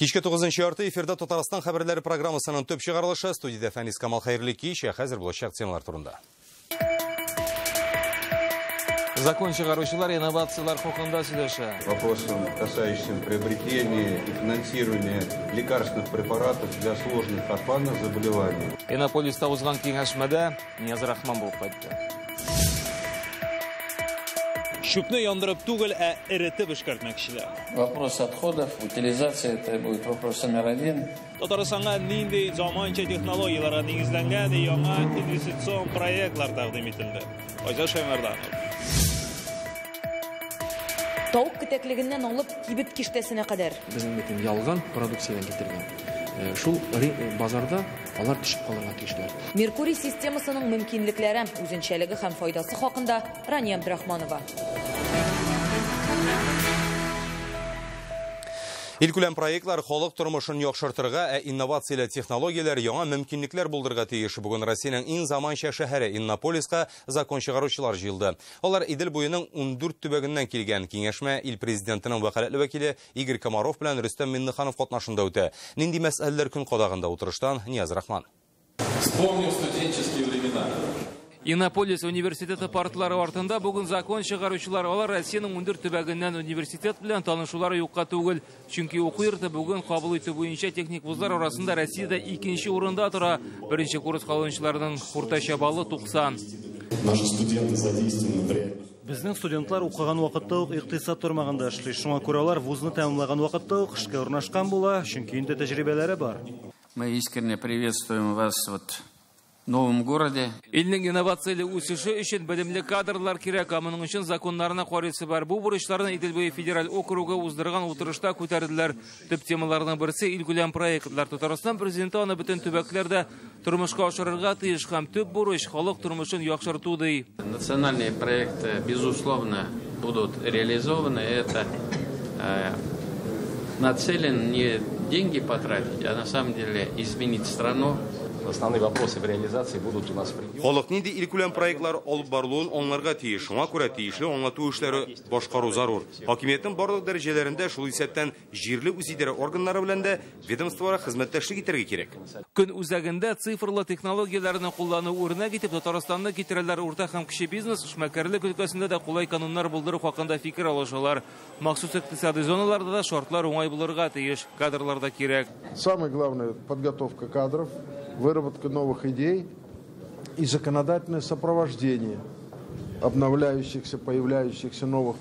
Кичке 9:30 эфирда Татарстан хәбәрләре программасының төп чыгарылышы. Студиядә Фәнис Камал, хәерле кич. Хәзер булачак темалар турында. Закон чыгаручылар инновациялар хакында сөйләшә. Вопросом, касающимся приобретения и финансирования лекарственных препаратов для сложных орфанных заболеваний. Иннополиста узган киңәшмәдә Нияз Рахман булып кайтты. Чүпне яндырып түгел, ә эретеп эшкәртмәкчеләр. Вопрос отходов, утилизация, это будет вопрос номер один. Татарстанга нинди заманча технологияләргә нигезләнгән яңа инвестицион проектлар тәкъдим ителде. Айзат Шаймарданов. Тавык кетәклегеннән алып кибет киштәсенә кадәр. Безнең бөтен ялган продукциядән китергән. Шул базарда алар төшеп калырга тиешләр. Меркурий системасының мөмкинлекләре, үзенчәлеге һәм файдасы хакында Рания Абдрахманова. Илкүләм проектлар халык тормышын яхшыртырга, ә инновацияле технологияләр яңа мөмкинлекләр булдырырга тиеш. Бүген Россиянең иң заманча шәһәре Иннополиска закон чыгаручылар җыелды. Алар Идел буеның 14 төбәгеннән килгән. Киңәшмә ил президентының вәкаләтле вәкиле Игорь Комаров белән Рөстәм Миңнеханов катнашында үтә. Нинди мәсьәләләр көн кадагында утырыштан Нияз Рахман. Вспомним студенческие времена. Иннополис университеты партлары артында бүген закон чыгаручылар, алар Россиянең 14 төбәгеннән университет белән танышулары юкка түгел. Чөнки уку йорты бүген кабул итү буенча техник вузлар арасында Россиядә икенче урында тора. Беренче курс калучыларның уртача баллы 90. Наши студенты задействованы в реальных. Безнең студентлар укыган вакытта ук икътисад тармагында эшли. Шуңа күрә алар вузны тәмамлаган вакытта ук эшкә урнашкан була, чөнки инде тәҗрибәләре бар. Мы искренне приветствуем вас вот в новом городе. Илнең инновацияле үсеше өчен белемле кадрлар кирәк, ә моның өчен законнарына карыйсы бар. Бу бурычларны Идел буе федераль округы уздырган утырышта күтәрделәр. Төп темаларның берсе илкүләм проектлар. Татарстан президенты аны бөтен төбәкләрдә тормышка ашырырга тиеш һәм төп бурыч халык тормышын яхшырту ди. Национальные проекты безусловно будут реализованы. Это нацелен не деньги потратить, а на самом деле изменить страну. Основные вопросы в реализации будут у нас в регионе. Халык нинди илкүләм проектлар алып барылуын аңларга тиеш. Шуңа күрә тиешле аңлату эшләре башкару зарур. Хакимиятнең барлык дәрәҗәләрендә, шул исәптән җирле үзидарә органнары белән дә ведомстволар хезмәттәшлек итәргә кирәк. Көн үзәгендә цифрлы технологияләрне куллану үрнәк итеп Татарстанны китерәләр. Урта һәм кече бизнес, эшмәкәрлек өлкәсендә дә кулай кануннар булдыру хакында фикер алышалар. Махсус икътисади зоналарда да шартлар уңай булырга тиеш, кадрлар да кирәк. Самое главное подготовка кадров, выработка новых идей и законодательное сопровождение обновляющихся, появляющихся новых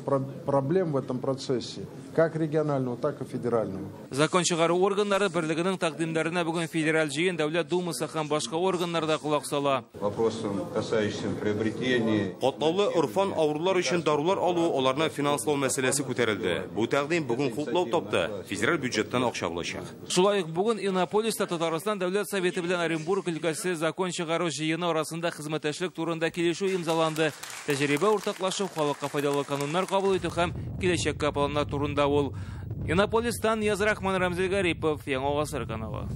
проблем в этом процессе, как регионального, так и федерального. Закон чыгару органнары берлегенең тәкъдимнәренә бүген федераль җыен, Дәүләт Думасы һәм башка органнарда колак сала. Вопросом, касающимся приобретения. Катлаулы орфан авырулар өчен дарулар алу, аларны финанслау мәсьәләсе күтәрелде. Бу тәкъдим бүген хуплау тапты. Федераль бюджеттан акча булачак. Шулай ук бүген Иннополиста Татарстан Дәүләт Советы белән Оренбург өлкәсе закон чыгару җыены арасында хезмәттәшлек турында килешү имзаланды. Тәҗрибә уртаклашу, халыкка файдалы кануннар кабул итү һәм киләчәккә планнар турында ул. Иннополистан Нияз Рахман, Рамзил Гарипов, Яңа Гасыр каналы.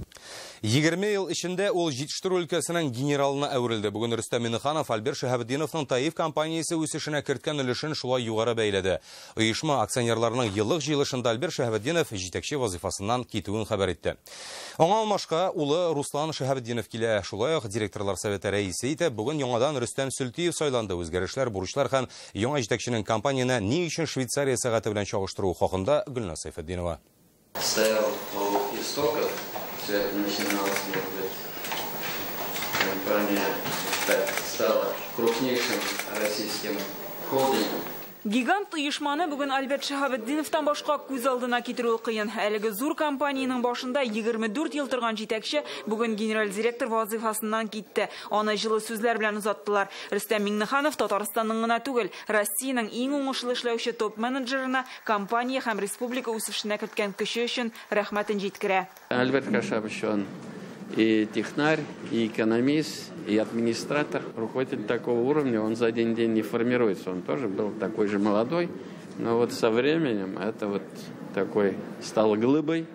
20 ел эчендә ул җитештерү өлкәсенең генералына әверелде. Бүген Рөстәм Миңнеханов Альберт Шиһабетдиновның Таиф компаниясе үсешенә керткән өлешен шулай югары бәяләде. Оешма акционерларының еллык җыелышында Альберт Шиһабетдинов җитәкче вазифасыннан китүен хәбәр итте. Аңа алмашка улы Руслан Шиһабетдинов килә. Шулай ук директорлар советы рәисе итеп бүген яңадан Рөстәм Сөлтиев сайланды. Үзгәрешләр, бурычлар һәм яңа җитәкченең компанияне ни өчен Швейцария сәгате белән чагыштыруы хакында Гөлназ Сәйфетдинова. Стоял у истоков. Все это начиналось, может быть, компания так стала крупнейшим российским холдингом. Гигант оешманы бүген Альберт Шиһабетдиновтан башка күз алдына китерү кыен. Әлеге зур компаниянең башында 24 ел торган җитәкче бүген генераль директор вазифасыннан китте. Аны җылы сүзләр белән озаттылар. Рөстәм Миңнеханов Татарстанның гына түгел, Россиянең иң уңышлы эшләүче топ-менеджерына компания һәм республика үсешенә керткән көче өчен рәхмәтен җиткерә. Альберт Кашапович, он и технарь, и экономист, и администратор. Руководитель такого уровня, он за один день не формируется. Он тоже был такой же молодой, но вот со временем это вот такой стал глыбой,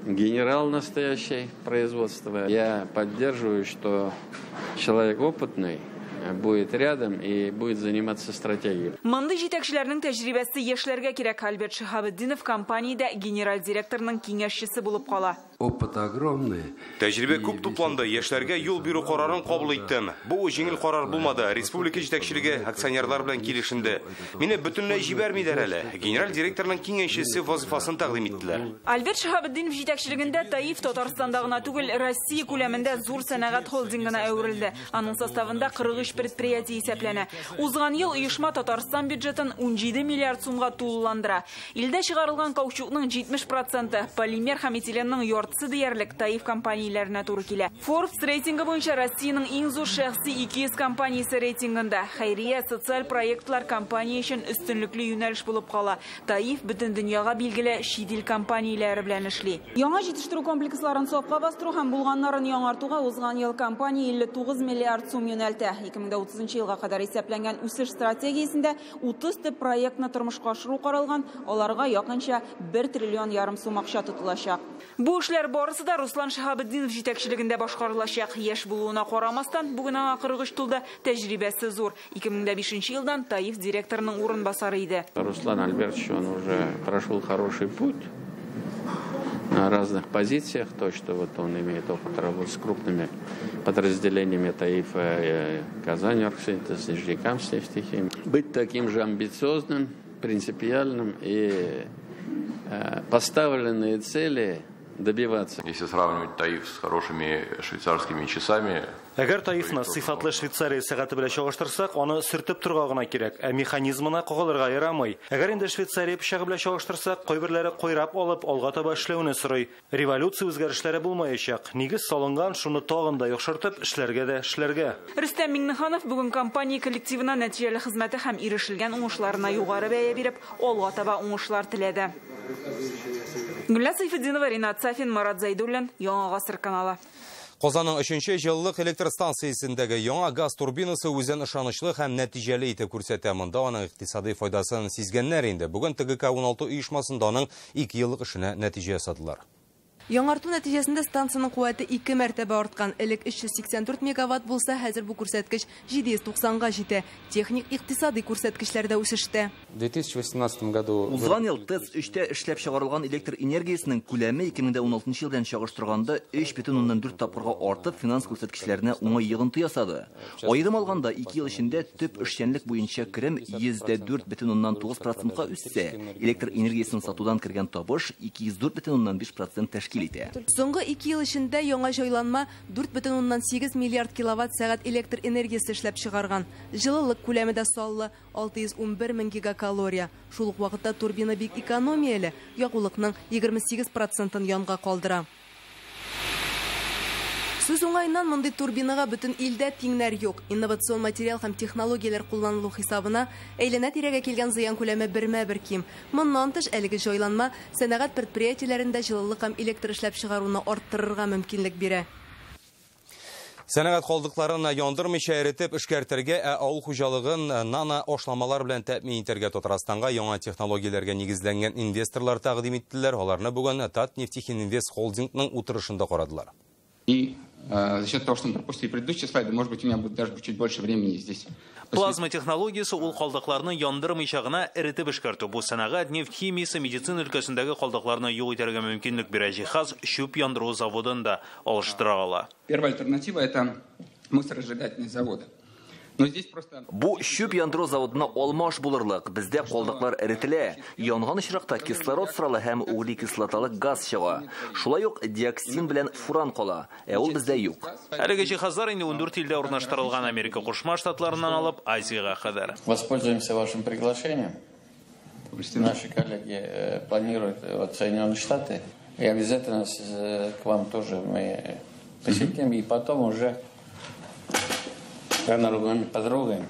генерал настоящий производства. Я поддерживаю, что человек опытный, будет рядом и будет заниматься стратегией. Мондый җитәкчеләрнең тәҗрибәсе яшьләргә кирәк. Альберт Шиһабетдинов компаниядә генераль директорның киңәшчесе булып кала. Опыт огромный. Тәҗрибә күп тупланды. Яшьләргә юл бирү карарын кабул иттем. Бу җиңел карар булмады. Республика җитәкчелеге акционерлар белән килешенде. Мине бөтенләй җибәрмиләр әле. Генераль директорның киңәшчесе вазифасын тәкъдим иттеләр. Альберт Шиһабетдинов җитәкчелегендә ТАИФ Татарстанда гына түгел, Россия күләмендә зур сәнәгать холдингына әверелде. Аның составында 43 предприятие исәпләнә. Узган ел оешма Татарстан бюджетын 17 миллиард сумга тулыландыра. Илдә чыгарылган каучукның 70%, полимер һәм этиленның яртысы диярлек ТАИФ компанияләренә туры килә. Forbes рейтингы буенча Россиянең иң зур шәхси 200 компаниясе рейтингында хәйрия социаль проектлар компания өчен өстенлекле юнәлеш булып кала. ТАИФ бөтен дөньяга билгеле чит ил компанияләре белән эшли. Яңа җитештерү комплексларын сафка бастыру һәм булганнарын яңартуга узган ел компания 59 миллиард сум юнәлтә. 2030 елга кадәр исәпләнгән үсеш стратегиясендә 30 төп проектны тормышка ашыру каралган, аларга якынча 1 триллион ярым сум акча тотылачак. Бу эшләр барысы да Руслан Шиһабетдинов җитәкчелегендә башкарылачак. Яшь булуына карамастан, бүген аңа 43 тулды, тәҗрибәсе зур. 2005 елдан ТАИФ директорының урынбасары иде. Руслан Альбертович, он уже прошел хороший путь на разных позициях, то, что вот он имеет опыт работы с крупными подразделениями ТАИФа, Казань-Оргсинтез, Нижнекамскнефтехим. Быть таким же амбициозным, принципиальным и поставленные цели добиваться. Если сравнивать ТАИФ с хорошими швейцарскими часами, Әгәр ТАИФны сыйфатлы Швейцария сәгате белән чагыштырсак, аны сөртеп торырга гына кирәк, ә механизмына кагылырга ярамый. Әгәр инде Швейцария пычагы белән чагыштырсак, кайберләре кайрап алып алга таба эшләүне сорый. Революция үзгәрешләре булмаячак. Нигез салынган, шуны тагын да яхшыртып эшләргә дә эшләргә. Рөстәм Миңнеханов бүген компания коллективына нәтиҗәле хезмәте һәм ирешелгән уңышларына югары бәя биреп, алга таба уңышлар теләде. Гөлназ Сайфетдинова, Ринат Сафин, Марат Зайдуллин, Яңа Гасыр каналы. Казанның 3нче җылылык электр станциясендәге яңа газ турбинасы үзен ышанычлы һәм нәтиҗәле итеп күрсәтә. Монда аның икътисади файдасын сизгәннәр инде. Бүген ТГК-16 оешмасында аның 2 еллык эшенә нәтиҗә ясадылар. Яңарту нәтиҗәсендә станциянең куәте 2 мәртәбә арткан. Элек 384 мегаватт булса, хәзер бу күрсәткеч 790-га җитә. Техник икътисади күрсәткечләр дә үсештә. 2018 году Узган ел ТЭЦ-3тә эшләп чыгарылган электр энергиясенең күләме 2016 елдан чагыштырганда 3,4 тапкырга артып, финанс күрсәткечләренә уңай йогынты ясады. Аерым алганда, 2 ел эчендә төп эшчәнлек буенча керем 104,9%-ка үссе, электр энергиясен сатудан кергән табыш 204,5% тәшкил итә. Соңгы 2 ел эчендә яңа җайланма 4,8 миллиард киловатт-сәгать электр энергиясе эшләп чыгарган. Җылылык күләме дә саллы 611 мең гигакалория. Шул ук вакытта турбина бик экономияле, ягулыкның 28%-ын янга калдыра. Сүз уңаеннан, мондый турбинага бөтен илдә тиңнәр юк. Инновацион материал һәм технологияләр кулланылу хисабына әйләнә-тирәгә килгән зыян күләме бермә-бер ким. Моннан тыш, әлеге җайланма сәнәгать предприятиеләрендә җылылык һәм электр эшләп чыгаруны арттырырга мөмкинлек бирә. Сәнәгать калдыкларын яндырмыйча эретеп эшкәртергә, ә авыл хуҗалыгын нано ашламалар белән тәэмин итәргә Татарстанга яңа технологияләргә нигезләнгән инвесторлар тәкъдим иттеләр. Аларны бүген Татнефтехиминвест холдингның утырышында карадылар. И за счет того, что мы пропустили предыдущие слайды, может быть, у меня будет даже чуть больше времени здесь. Плазма технологиясе ул калдыкларны яндырмыйча гына эретеп эшкәртү. Бу сәнәгать, нефть химиясе, медицина өлкәсендәге калдыкларны юк итәргә мөмкинлек бирә. Җиһаз чүп яндыру заводын да алыштыра ала. Первая альтернатива это мусоросжигательные заводы. Бу чүп яндыру заводына алмаш булырлык. Бездә калдыклар эретелә. Янган очракта кислород сорала һәм углекислоталы газ чыга. Шулай ук диоксин белән фуран кала. Ә ул бездә юк. Әлеге җиһазлар инде 14 илдә урнаштырылган, Америка Кушма Штатларыннан алып Азиягә кадәр. Воспользуемся вашим приглашением. Наши коллеги планируют вот Соединенные Штаты. И обязательно к вам тоже мы посетим и потом уже подругаем,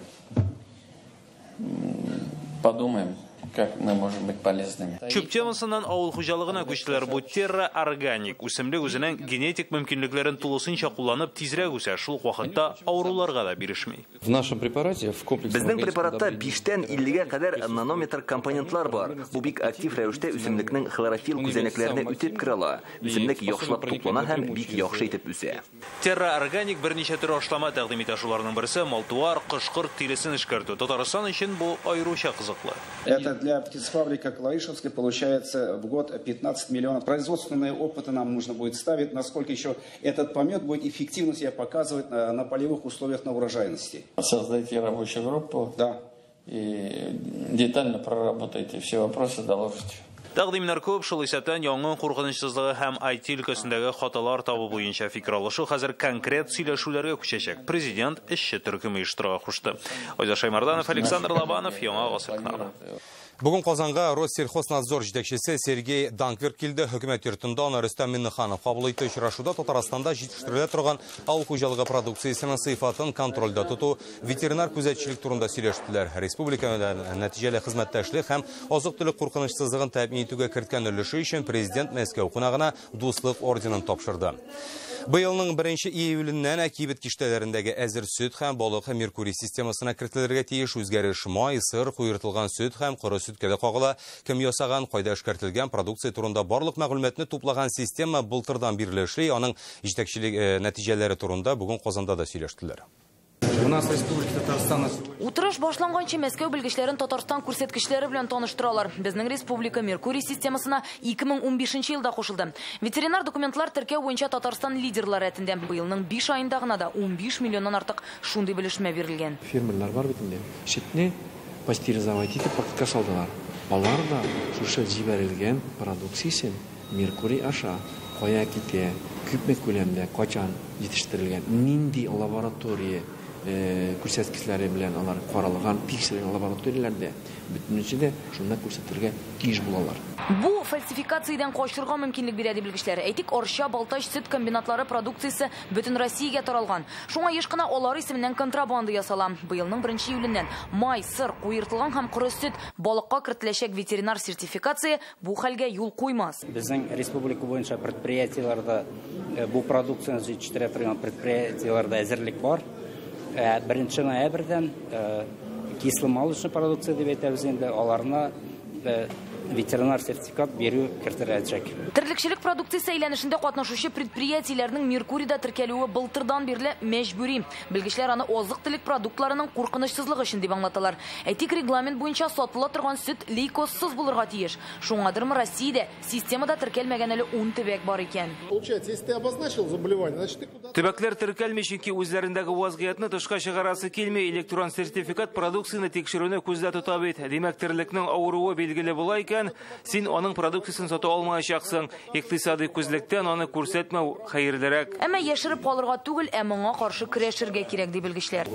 подумаем, Как мы можем быть полезными. Чүп темасыннан авыл хуҗалыгына күчтеләр. Бу терра органик үсемлек үзенең генетик мөмкинлекләрен тулысынча кулланып тизрәк үсә, шул ук вакытта авыруларга да бирешми. В нашем препарате в комплексе Безнең препаратта 5-тән 50-гә кадәр нанометр компонентлар бар. Бу бик актив рәвештә үсемлекнең хлорофилл күзәнәкләренә үтеп керә ала. Үсемлек яхшылап туклана һәм бик яхшы итеп үсә. Терра органик берничә төр ашлама тәкъдим итә. Шуларның берсе мал-туар, кош-корт тиресен эшкәртү. Татарстан өчен бу аеруча кызыклы. Это для птицефабрики Клаишевской получается в год 15 миллионов. Производственные опыты нам нужно будет ставить, насколько еще этот помет будет эффективно себя показывать на полевых условиях на урожайности. Создайте рабочую группу. Да. И детально проработайте все вопросы, доложите. Тәкъдимнәр күп, шул исәптән янгын куркынычсызлыгы һәм IT өлкәсендәге хаталар табу буенча фикер алышу хәзер конкрет сөйләшүләргә күчәчәк. Президент эшче төркеме оештырырга кушты. Айдар Шаймарданов, Александр Лобанов, Яңа Гасыр каналы. Бүген Казанга Россельхознадзор җитәкчесе Сергей Данкверт килде. Хөкүмәт йортында аны Рөстәм Миңнеханов кабул итте. Очрашуда Татарстанда җитештерелә торган авыл хуҗалыгы продукциясенең сыйфатын контрольдә тоту, ветеринар күзәтчелек турында сөйләштеләр. Республика белән нәтиҗәле хезмәттәшлек һәм азык-төлек куркынычсызлыгын тәэмин итүгә керткән өлеше өчен президент Мәскәү кунагына Дуслык орденын тапшырды. Быелның 1 июленнән кибет киштәләрендәге әзер сөт һәм балык Меркурий системасына кертелергә тиеш. Үзгәреш май, сыр, куертылган сөт һәм коры сөткә дә кагыла. Кем ясаган, кайда эшкәртелгән продукция турында барлык мәгълүматны туплаган система былтырдан бирле эшли. Аның җитәкчелек нәтиҗәләре турында бүген Казанда да сөйләштеләр. У нас в Республике Татарстан. Утырыш башланганчы Мәскәү белгечләрен Татарстан күрсәткечләре белән таныштыралар. Безнең республика Меркурий системасына 2015 елда кушылды. Ветеринар документлар теркәү буенча Татарстан лидерлар рәтендә. Быелның 5 аенда гына да 15 миллионнан артык шундый белешмә бирелгән. Фермерлар бар бит инде. Сөтне пастеризовать итеп пакетка салдылар. Алар да шушы җибәрелгән продукциясен Меркурий аша кая китә, күпме күләмдә, качан җитештерелгән, нинди лаборатория күрсәткечләре белән алар каралган, тикшерелгән лабораторияләрдә бөтенесе дә шунда күрсәтергә тиеш булалар. Бу фальсификациядән качырга мөмкинлек бирә ди белгечләр. Әйтик, Арча, Балтач сөт комбинатлары продукциясе бөтен Россиягә таралган. Шуңа еш кына алар исеменнән контрабанда ясала. Быелның 1 июленнән май, сыр, куертылган һәм коры сөт балыкка кертеләчәк ветеринар сертификация бу хәлгә юл куймас. Безнең республика буенча предприятиеләрдә бу продукцияне җитештерә торган предприятиеләрдә әзерлек бар. 1 ноябрьдән кисломолочный продукция дип әйтәбез инде, аларны ветеринар сертификат бирү кертеләчәк. Терлекчелек продукциясе әйләнешендә катнашучы предприятиеләрнең Меркурийда теркәлүе былтырдан бирле мәҗбүри. Белгечләр аны азык-төлек продуктларының куркынычсызлыгы өчен дип аңлаталар. Әйтик, регламент буенча сатыла торган сөт лейкозсыз булырга тиеш. Шуңадырмы Россиядә системада теркәлмәгән әле 10 төбәк бар икән. Получается, если ты обозначил заболевание, значит ты куда-то... Төбәкләр теркәлми, чөнки үзләрендәге вазгыятьне тышка чыгарасы килми. Электрон сертификат продукцияне тикшерүне күздә тота бит. Димәк, терлекнең авыруы билгеле була икән, син аның продукциясен сата алмаячаксың. Икътисади күзлектән аны күрсәтмәү хәерлерәк. Әмма яшереп калырга түгел, ә моңа каршы көрәшергә кирәк, ди белгечләр.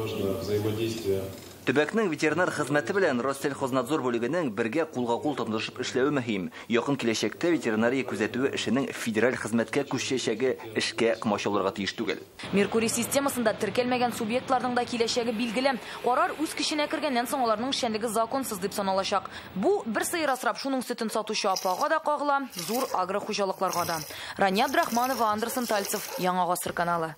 Төбәкнең ветеринар хезмәте белән Россельхознадзор бүлегенең бергә кулга-кул тотынышып эшләве мөһим. Якын киләчәктә ветеринария күзәтүе эшенең федераль хезмәткә күчәчәге эшкә комачауларга тиеш түгел. Меркурий системасында теркәлмәгән субъектларның да киләчәге билгеле. Карар үз көченә кергәннән соң аларның эшчәнлеге законсыз дип саналачак. Бу бер сыер асрап, шуның сөтен сатучы апага да кагыла, зур агрохуҗалыкларга да. Рания Абдрахманова, Андерсон Тальцев, Яңа Гасыр каналы.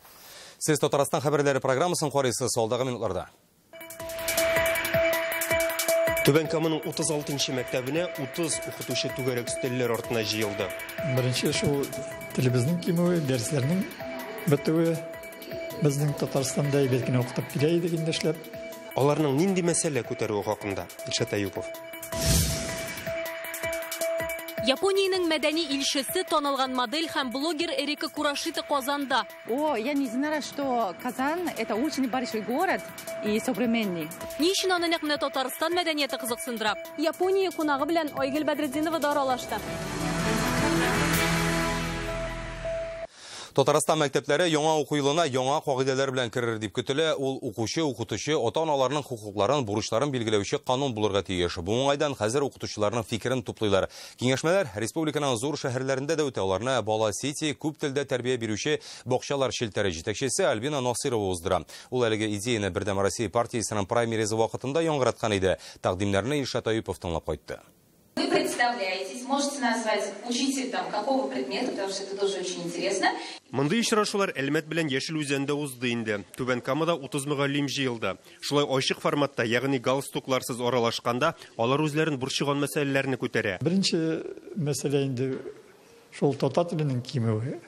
Сез Татарстан хәбәрләре программасын карыйсыз алдагы минутларда. Түбән Каманың 36-нчы мәктәбенә 30 укытучы түгәрәк өстәлләр артына җыелды. Беренче шул телебезнең кимүе, дәресләрнең бетүе. Безнең Татарстанда әйбәт кенә укытып килә идек инде эшләп. Аларның нинди мәсьәлә күтәрүе хакында Илшат Әюпов. Япониянең мәдәни илчесе, танылган модель һәм блогер Эрика Курашита Казанда. О, я не знала, что Казан это очень большой город и современный. Ни өчен аны нәкъ менә Татарстан мәдәнияте кызыксындыра? Япония кунагы белән Айгөл Бәдретдинова да аралашты. Татарстан мәктәпләре яңа уку елына яңа кагыйдәләр белән керер дип көтелә. Ул укучы, укытучы, ата-аналарның хокукларын, бурычларын билгеләүче канун булырга тиеш. Бу уңайдан хәзер укытучыларның фикерен туплыйлар. Киңәшмәләр республиканың зур шәһәрләрендә дә үтә. Аларны Бала Сити күп телдә тәрбия бирүче бакчалар челтәре җитәкчесе Альбина Насырова уздыра. Ул әлеге идеяны Бердәм Россия партиясенең праймеризы вакытында яңгыраткан иде. Тәкъдимнәрне Илшат Аюпов тыңлап кайтты. Вы представляетесь, можете назвать учитель там какого предмета, потому что это тоже очень интересно. Мондый очрашулар Әлмәт белән Яшел Үзәндә узды инде. Түбән Камада 30 мөгаллим җыелды. Шулай ачык форматта, ягъни галстукларсыз аралашканда, алар үзләрен борчыган мәсьәләләрне күтәрә. Беренче мәсьәлә инде шул татар теленең кимүе.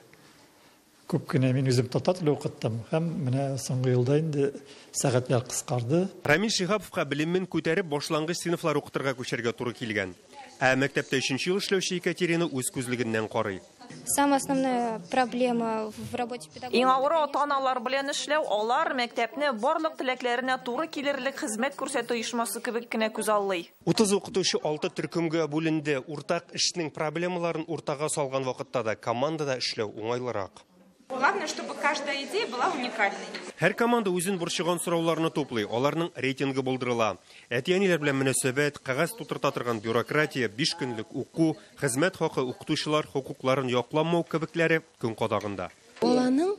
Күп кенә мин үзем татар теле укыттым һәм менә соңгы елда инде сәгатьләр кыскарды. Рамил Шиһаповка белемен күтәреп башлангыч сыйныфлар укытырга күчәргә туры килгән. Ә мәктәптә 3нче ел эшләүче Екатерина үз күзлегеннән карый. Самая основная проблема в работе педагога. Иң авыры ата-аналар белән эшләү, алар мәктәпне барлык теләкләренә туры килерлек хезмәт күрсәтү оешмасы кебек кенә күзаллый. 30 укытучы 6 төркемгә бүленде. Уртак эшнең проблемаларын уртага салган вакытта да командада эшләү уңайлырак. Главное, чтобы каждая идея была уникальной. Һәр команда үзен борчыган сорауларны туплый, аларның рейтингы булдырыла. Әти-әниләр белән мөнәсәбәт, кәгазь тутырта торган бюрократия, 5 көнлек уку, хезмәт хакы, укытучылар хокукларын якламау кебекләре көн кадагында. Баланың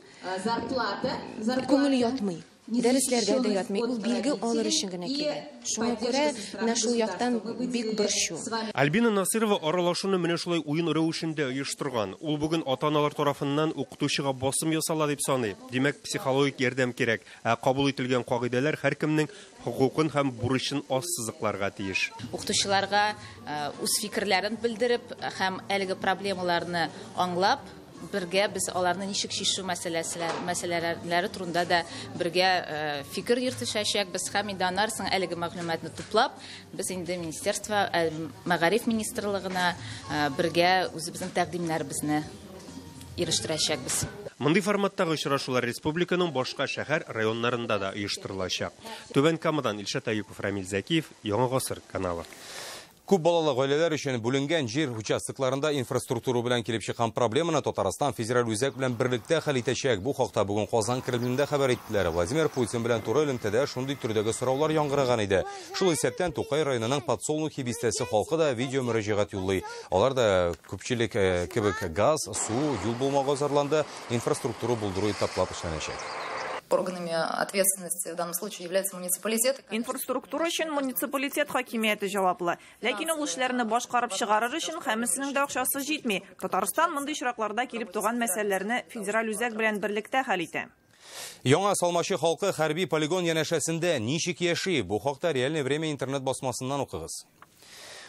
күңеле ятмый. Дәресләргә дә ятмый, ул билге алыр өчен генә килә. Шуңа күрә менә шул яктан бик борчу. Альбина Насырова аралашуны менә шулай уен рәвешендә оештырган. Ул бүген ата-аналар тарафыннан укытучыга басым ясала дип саный. Димәк, психологик ярдәм кирәк. Ә кабул ителгән кагыйдәләр һәркемнең хокукын һәм бурычын ассызыкларга тиеш. Укытучыларга үз фикерләрен белдереп һәм әлеге проблемаларны аңлап, бергә без аларны ничек чишү мәсьәләләре турында да бергә фикер йөртешәчәкбез һәм инде аннан соң әлеге мәгълүматны туплап, без инде министерство, мәгариф министрлыгына бергә үзебезнең тәкъдимнәребезне ирештерәчәкбез. Мондый форматтагы очрашулар республиканың башка шәһәр районнарында да оештырылачак. Түбән Камадан Илшат Аюпов, Рамил Зәкиев, Яңа Гасыр каналы. Күп балалы гаиләләр өчен бүленгән җир участокларында инфраструктура белән килеп чыккан проблеманы Татарстан федераль үзәк белән берлектә хәл итәчәк. Бу хакта бүген Казан Кремлендә хәбәр иттеләр. Владимир Путин белән туры элемтәдә шундый төрдәге сораулар яңгыраган иде. Шул исәптән Тукай районының Подсолнухи бистәсе халкы да видео мөрәҗәгать юллый. Алар да күпчелек кебек газ, су, юл булмауга зарланды. Инфраструктура булдыру этаплап эшләнәчәк. Органами ответственности в данном случае является муниципалитет. Инфраструктура өчен муниципалитет хакимияте җаваплы. Ләкин ул эшләрне башкарып чыгарыр өчен һәммәсенең дә акчасы җитми. Татарстан мондый очракларда килеп туган мәсьәләләрне федераль үзәк белән берлектә хәл итә. Яңа Салмачы халкы хәрби полигон янәшәсендә ничек яши? Бу хакта Реальное время интернет басмасыннан укыгыз.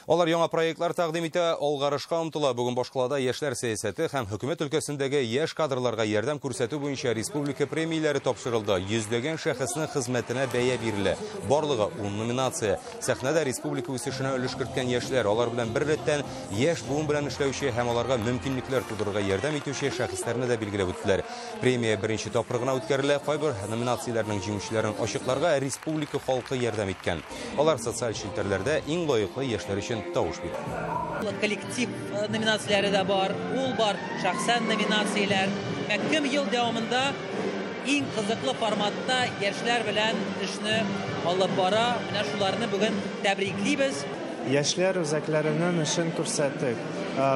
Алар яңа проектлар тәкъдим итә, алгарышка омтыла. Бүген башкалада яшьләр сәясәте һәм хөкүмәт өлкәсендәге яшь кадрларга ярдәм күрсәтү буенча республика премияләре тапшырылды. Йөзләгән шәхеснең хезмәтенә бәя бирелә. Барлыгы 10 номинация. Сәхнәдә республика үсешенә өлеш керткән яшьләр, алар белән бер рәттән яшь буын белән эшләүче һәм аларга мөмкинлекләр тудырырга ярдәм итүче шәхесләрне дә билгеләп үттеләр. Премия беренче тапкыр гына үткәрелә. Кайбер номинацияләрнең җиңүчеләрен ачыкларга республика халкы ярдәм иткән. Алар социаль челтәрләрдә иң лаеклы яшьләр өчен тавыш бирә. Коллектив номинацияләре дә бар, ул бар, шәхсән номинацияләр. Кем ел дәвамында иң кызыклы форматта яшьләр белән эшне алып бара. Менә шуларны бүген тәбриклибез. Яшьләр үзәкләренең эшен күрсәттек.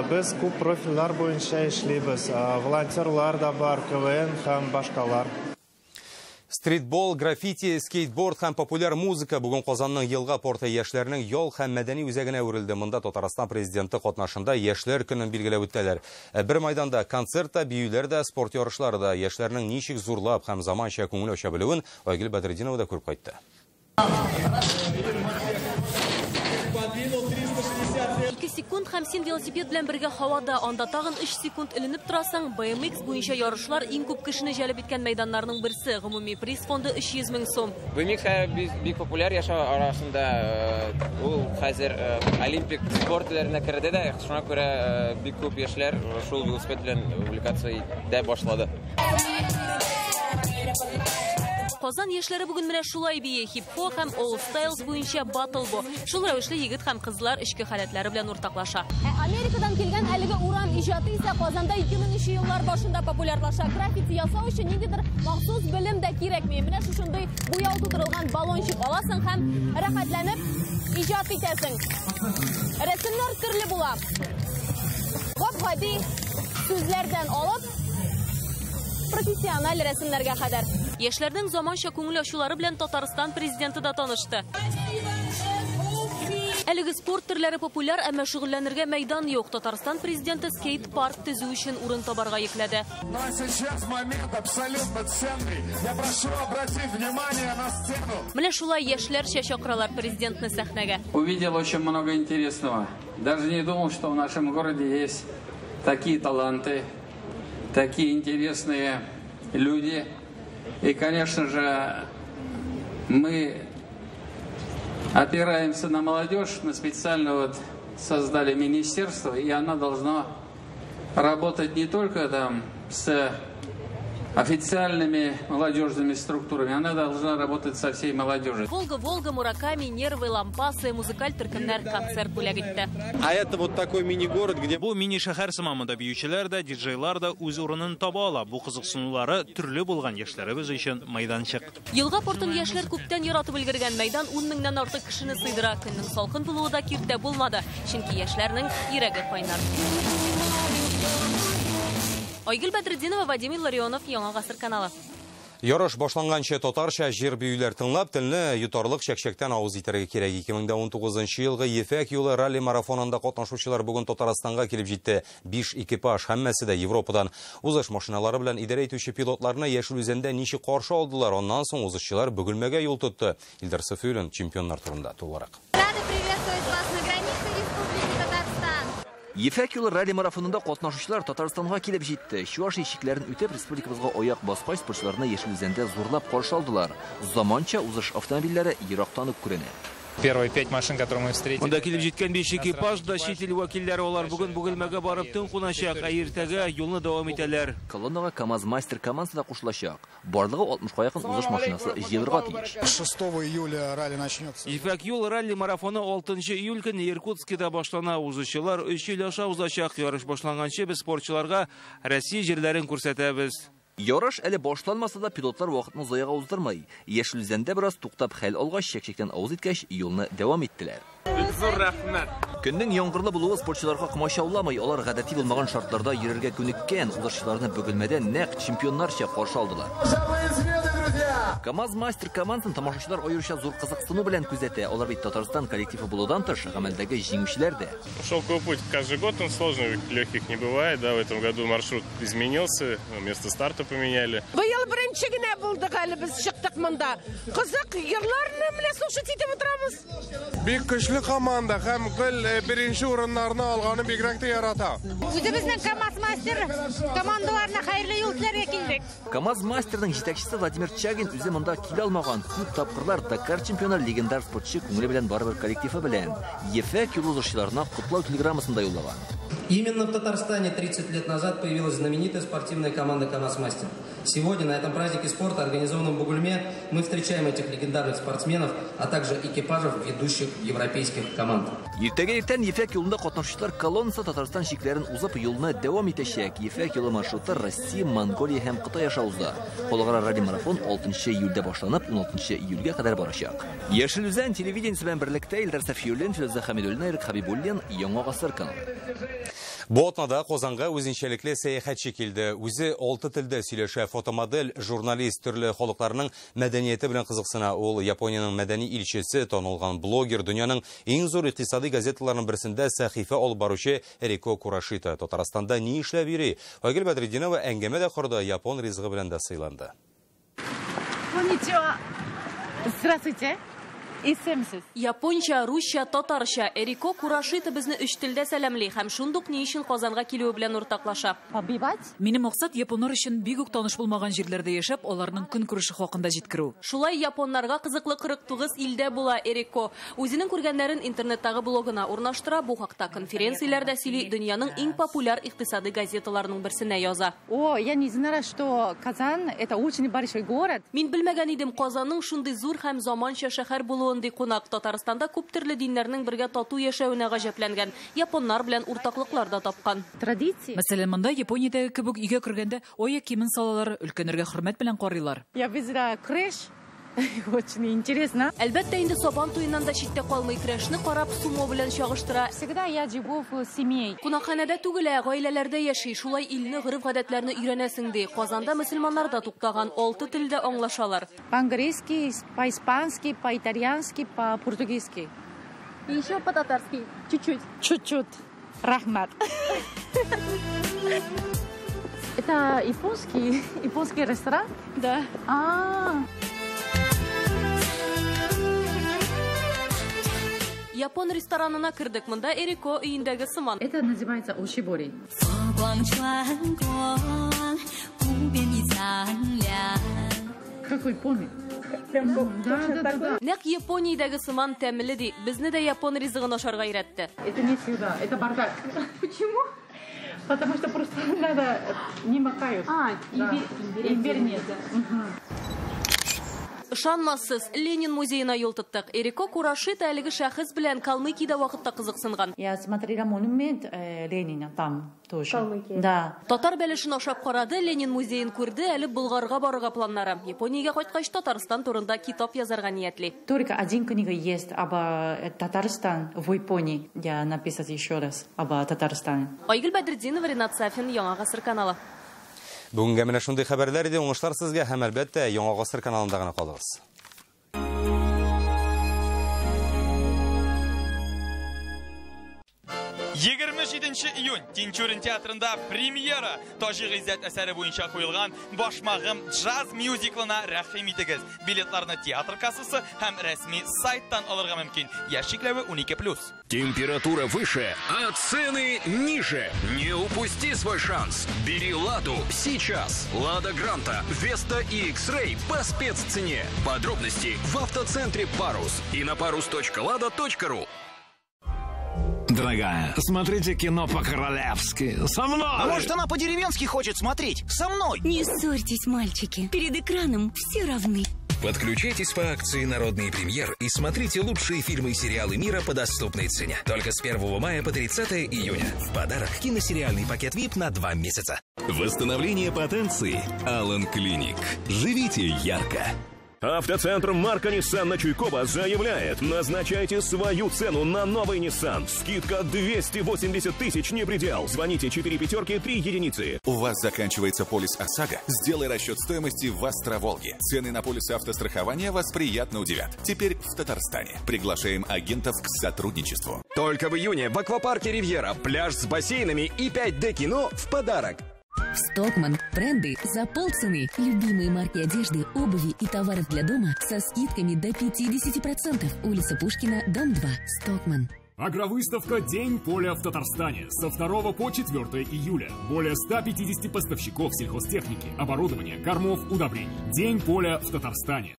Без күп профильләр буенча эшлибез. Волонтерлар да бар, КВН һәм башкалар. Стритбол, граффити, скейтборд һәм популяр музыка бүген Казанның Елга порты яшьләренең ял һәм мәдәни үзәгенә әверелде. Монда Татарстан президенты катнашында яшьләр көнен билгеләп үттеләр. Бер майданда концерт та, биюләр дә, спорт ярышлары да. Яшьләрнең ничек зурлап һәм заманча күңел ача белүен Айгөл Бәдретдинова да күреп кайтты. 2 секунд һәм син велосипед белән бергә һавада, анда тагын 3 секунд эленеп торасың. BMX буенча ярышлар иң күп кешене җәлеп иткән мәйданнарның берсе. Гомуми приз фонды 300 мең сум. BMX бик популяр яшьләр арасында, ул хәзер олимпик спорт төрләренә керде дә, шуңа күрә бик күп яшьләр шул велосипед белән увлекаться итә башлады. Казан яшьләре бүген менә шулай бии. Хип-хоп һәм All Styles буенча батл бу. Шул рәвешле егет һәм кызлар эчке халәтләре белән уртаклаша. Ә Америкадан килгән әлеге урам иҗаты исә Казанда 2000 еллар башында популярлаша. Граффити ясау өчен ниндидер махсус белем дә кирәкми. Менә шушындый буяу тутырылган баллончик аласың һәм рәхәтләнеп иҗат итәсең. Рәсемнәр төрле була. Гап-гади сүзләрдән алып профессиональ рәсемнәргә кадәр. Яшьләрнең заманча күңел ачулары белән Татарстан президенты да танышты. Әлеге спорт төрләре популяр, әмма шөгыльләнергә мәйдан юк. Татарстан президенты скейт-парк төзү өчен урын табарга йөкләде. Ну а сейчас момент абсолютно ценный. Я прошу обратить внимание на сцену. Менә шулай яшьләрчә чакыралар президентны сәхнәгә. Увидел очень много интересного. Даже не думал, что в нашем городе есть такие таланты, такие интересные люди. И, конечно же, мы опираемся на молодежь. Мы специально вот создали министерство, и оно должно работать не только там с официальными молодежными структурами, она должна работать со всей молодежью. Волга, Волга, Мураками, Нервы, Лампасы, музыкаль төркемнәр концерт бүләк итте. А это вот такой мини-город, где... Бу мини-шәһәр сыман, монда биючеләр дә, диджейлар да үз урынын таба ала. Бу кызыксынулары төрле булган яшьләребез өчен мәйданчык. Елга портын яшьләр күптән яратып өлгергән. Мәйдан 10 меңнән артык кешене сыйдыра. Көннең салкын булуы да киртә булмады, чөнки яшьләрнең йөрәге кайнар. Айгөл Бәдретдинова, Вадим Илларионов, Яңа Гасыр каналы. Ярыш башланганчы татарча җыр биюләр тыңлап, телне йотарлык чәкчәктән авыз итәргә кирәк. 2019 елгы Ефәк юлы ралли марафонында катнашучылар бүген Татарстанга килеп җитте. 5 экипаж, һәммәсе дә Европадан. Узыш машиналары белән идарә итүче пилотларны Яшел Үзәндә ничек каршы алдылар? Аннан соң узышчылар Бөгелмәгә юл тотты. Илдар Сафиуллин чемпионнар турында тулырак. Рады приветствовать вас на границе Республики Татарстан. Ефәк юлы ралли марафонында катнашучылар Татарстанга килеп җитте. Чуаш чикләрен үтеп, республикабызга аяк баскач, спортчыларны Яшел Үзәндә зурлап каршы алдылар. Заманча узыш автомобильләре ерактан ук күренә. Первые 5 машин, которые мы встретили. Монда килеп җиткән 5 экипаж да чит ил вәкилләре, алар бүген Бөгелмәгә барып төн куначак, ә иртәгә юлны дәвам итәләр. Колоннага КАМАЗ мастер командасы да кушылачак. Барлыгы 60-ка якын узыш машинасы җыелырга тиеш. 6 июля ралли начнется. Ефәк юл ралли марафоны 6 июль көне Иркутскида башлана. Узышчылар 3 ел аша узачак. Ярыш башланганчы без спортчыларга Россия җирләрен күрсәтәбез. Ярыш әле башланмаса да пилотлар вакытны заяга уздырмый. Яшел Үзәндә бераз туктап хәл алгач, чәкчәктән авыз иткәч, юлны дәвам иттеләр. Бик зур рәхмәт. Көннең яңгырлы булуы спортчыларга комачауламый. Алар гадәти булмаган шартларда йөрергә күнеккән. Узышчыларны Бөгелмәдә нәкъ чемпионнарча каршы алдылар. КАМАЗ мастер командасын тамашачылар аеруча зур кызыксыну белән күзәтә. Алар бит Татарстан коллективы булудан тыш, гамәлдәге җиңүчеләр дә. Шелковый путь каждый год он сложный, легких не бывает. Да, в этом году маршрут изменился, место старта поменяли. Быел беренче генә булдык әле, без чыктык монда. Кызык йырларны менә слушать итеп утырабыз. Бик көчле команда һәм гел беренче урыннарны алганы бигрәк тә ярата. Үзебезнең КАМАЗ мастер командаларына хәерле юл теләргә килдек. КАМАЗ мастерның җитәкчесе Владимир Чагин үзе монда килә алмаган. Күп тапкырлар Дакар чемпионы легендар спортчы күңеле белән барыбер коллективы белән Ефәк юлы узышчыларына котлау телеграммасын да юллаган. Именно в Татарстане 30 лет назад появилась знаменитая спортивная команда «КамАЗ-Мастер». Сегодня на этом празднике спорта, организованном в Бугульме, мы встречаем этих легендарных спортсменов, а также экипажев ведущих европейских команд. Иртәгә иртән Ефәк юлында катнашучылар колоннасы Татарстан чикләрен узып юлны дәвам итәчәк. Ефәк юлы маршруты Россия, Монголия һәм Кытай аша уза. Халыкара ралли-марафон 6 июльдә башланып, 16 июльгә кадәр барачак. Яшел Үзән телевидениесе белән берлектә Илдар Сафиуллин, Филүзә Хәмидуллина, Ирек Хабибуллин, Яңа Гасыр каналы. Бу атнада Казанга үзенчәлекле сәяхәтче килде. Үзе 6 телдә сөйләшә, фотомодель, журналист, төрле халыкларның мәдәнияте белән кызыксына. Ул Япониянең мәдәни илчесе, танылган блогер, дөньяның иң зур икътисади газеталарының берсендә сәхифә алып баручы Эрико Курашита. Татарстанда ни эшләп йөри? Айгөл Бәдретдинова әңгәмә дә корды, япон ризыгы белән дә сыйланды. Конничуа. Здравствуйте. Исемсез. Японча, русча, татарча. Эрико Курашита безне өч телдә сәламли һәм шундук ни өчен Казанга килүе белән уртаклаша. Минем максат японнар өчен бик үк таныш булмаган җирләрдә яшәп, аларның көнкүреше хакында җиткерү. Шулай японнарга кызыклы 49 илдә була Эрико. Үзенең күргәннәрен интернеттагы блогына урнаштыра, бу хакта конференцияләрдә сөйли, дөньяның иң популяр икътисади газеталарының берсенә яза. О, я не знала, что Казан это очень большой город. Мин белмәгән идем Казанның шундый зур һәм заманча шәһәр булуын, ди кунак. Татарстанда күп төрле диннәрнең бергә тату яшәвенә гаҗәпләнгән. Японнар белән уртаклыклар да тапкан. Традиция. Мәсәлән, монда Япониядәге кебек өйгә кергәндә аяк киемен салалар, өлкәннәргә хөрмәт белән карыйлар. Я видела крыш. Очень интересно. Әлбәттә, инде Сабан туеннан да читтә калмый, көрәшне карап, сумо белән чагыштыра. Всегда я живу в семье. Кунакханәдә түгел, ә гаиләләрдә яши. Шулай илне, гореф-гадәтләрне өйрәнәсең, ди. Казанда мөселманнар да туктаган, 6 телдә аңлашалар. По-английски, по-испански, по-итальянски, по-португальски. И еще по-татарски. Чуть-чуть. Чуть-чуть. Рахмат. Это японский ресторан? Да. Япон ресторанына кердек. Монда Эрико өендәге сыман. Это называется ошибори. Какой помню? Да. Нәкъ Япониядәге сыман тәмле ди. Безне дә япон ризыгын ашарга өйрәтте. Это не сюда, это бардак. Почему? Потому что просто надо не макают. А, имбирь нет. Ышанмассыз, Ленин музеена юл тоттык. Эрико Курашита әлеге шәхес белән Калмыкиядә вакытта кызыксынган. Я смотрела монумент Ленина там тоже. Калмыкия. Да. Татар бәлешен ашап карады, Ленин музеен күрде, әле Болгарга барырга планнары. Япониягә кайткач Татарстан турында китап язарга ниятли. Только один книга есть об Татарстан в Японии. Я написать еще раз об Татарстане. Айгөл Бәдретдинова, Ринат Сафин, Яңа Гасыр каналы. Бүгенгә менә шундый хәбәрләр иде. Уңышлар сезгә һәм әлбәттә Яңа Гасыр каналында гына калыгыз. 27 июнь Тинчурин театрында премьера. Таҗи Гыйззәт әсәре буенча куелган Башмагым джаз мюзиклына рәхим итегез. Билетларны театр кассасы һәм рәсми сайттан алырга мөмкин. Яшь чикләве 12+. Температура выше, а цены ниже. Не упусти свой шанс. Бери Ладу сейчас. Лада Гранта, Веста и X-Ray по спеццене. Подробности в автоцентре Парус и на parus.lada.ru. Дорогая, смотрите кино по-королевски. Со мной! А может, она по-деревенски хочет смотреть? Со мной! Не ссорьтесь, мальчики. Перед экраном все равны. Подключайтесь по акции «Народный премьер» и смотрите лучшие фильмы и сериалы мира по доступной цене. Только с 1 мая по 30 июня. В подарок киносериальный пакет VIP на 2 месяца. Восстановление потенции. Алан Клиник. Живите ярко. Автоцентр Марка Ниссан на Чуйкова заявляет: назначайте свою цену на новый Ниссан. Скидка 280 тысяч не предел. Звоните 4 5 3 единицы. У вас заканчивается полис ОСАГО? Сделай расчет стоимости в Астроволге. Цены на полисы автострахования вас приятно удивят. Теперь в Татарстане. Приглашаем агентов к сотрудничеству. Только в июне в аквапарке Ривьера пляж с бассейнами и 5D кино в подарок. В Стокман тренды за полцены. Любимые марки одежды, обуви и товаров для дома со скидками до 50%. Улица Пушкина, дом 2. Стокман. Агровыставка «День поля в Татарстане» со 2 по 4 июля. Более 150 поставщиков сельхозтехники, оборудования, кормов, удобрений. «День поля в Татарстане».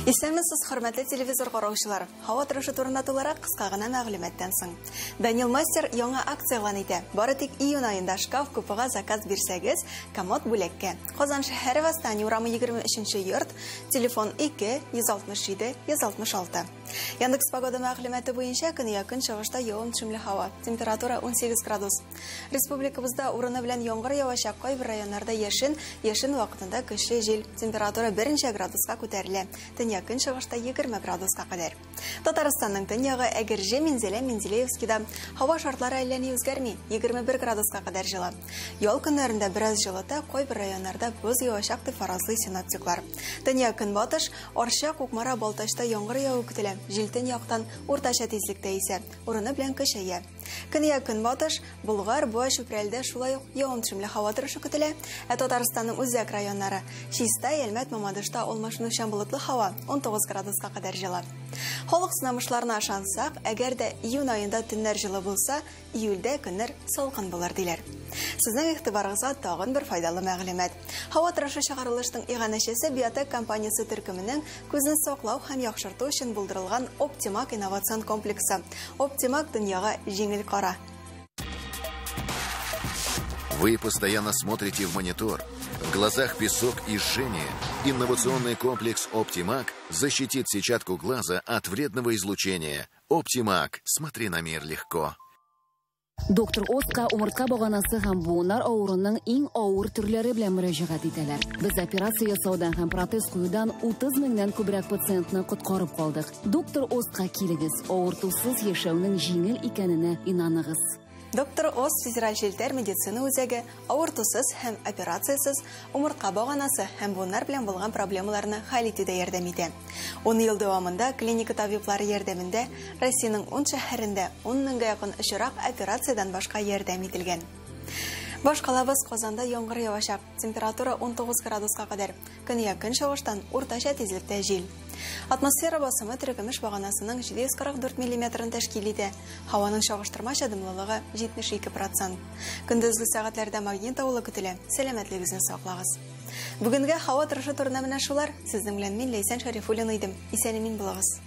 Исәнмесез, хөрмәтле телевизор караучылар. Һава торышы турында тулырак кыска гына мәгълүматтан соң. Данил Мастер яңа акция игълан итә. Бары тик июнь аенда шкаф купега заказ бирсәгез, комод бүләккә. Казан шәһәре Восстание урамы 23 йорт, телефон 2 167 166. Яндекс погода мәгълүматы буенча көньяк-көнчыгышта явым-төшемле һава. Температура 18 градус. Республикабызда урыны белән яңгыр явачак, кайбер районнарда яшен, яшен вакытында көчле җил. Температура 1 градуска күтәрелә. Төньяк-көнчыгышта 20 градуска кадәр. Татарстанның төньягы Әгерҗе, Минзәлә, Менделеевскида һава шартлары әллә ни үзгәрми, 21 градуска кадәр җылы. Ял көннәрендә бераз җылыта, кайбер районнарда боз явачак дип фаразлый синоптиклар. Төньяк-көнбатыш, Арча, Кукмара, Балтачта яңгыр яву көтелә. Җил төньяктан уртача тизлектә исә, урыны белән көчәя. Көньяк-көнбатыш, Болгар, Буа, Чүпрәлдә шулай ук явым-төшемле һава торышы көтелә. Ә Татарстанның үзәк районнары Чистай, Әлмәт, Мамадышта алмашынучан болытлы һава 19 градуска кадәр җылы. Халык сынамышларына ышансак, әгәр дә июнь аенда төннәр җылы булса, июльдә көннәр салкын булыр диләр. Сезнең игътибарыгызга тагын бер файдалы мәгълүмат. Һава торышы чыгарылышның иганәчесе Биотек компаниясе төркеменең күзне саклау һәм яхшырту өчен булдырылган Оптимак инновацион комплексы. Оптимак дөньяга җиңел кара. Вы постоянно смотрите в монитор. В глазах песок и жжение. Инновационный комплекс «Оптимак» защитит сетчатку глаза от вредного излучения. «Оптимак». Смотри на мир легко. Доктор Оска умыртка баганасы һәм буыннар авыруының иң авыр төрләре белән мөрәҗәгать итәләр. Без операция ясаудан һәм протез куюдан 30 меңнән күбрәк пациентны коткарып калдык. Доктор Оска килегез, авыртусыз яшәүнең җиңел икәненә инаныгыз. Доктор Ос федераль челтәр медицина үзәге авыртусыз һәм операциясез умыртка баганасы һәм буыннар белән булган проблемаларны хәл итүдә ярдәм итә. 10 ел дәвамында клиника табиблары ярдәмендә Россиянең 10 шәһәрендә 10 меңгә якын очрак операциядән башка ярдәм ителгән. Башкалабыз Казанда яңгыр явачак. Температура 19 градуска кадәр. Көньяк-көнчыгыштан уртача тизлектә җил. Атмосфера басымы терекөмеш баганасының 744 миллиметрын тәшкил итә. Һаваның чагыштырмача дымлылыгы 72%. Көндезге сәгатьләрдә магнит давылы көтелә. Сәламәтлегегезне саклагыз. Бүгенге һава торышы турында менә шулар. Сезнең белән мин Ләйсән Шәрифуллина идем. Исән-имин булыгыз.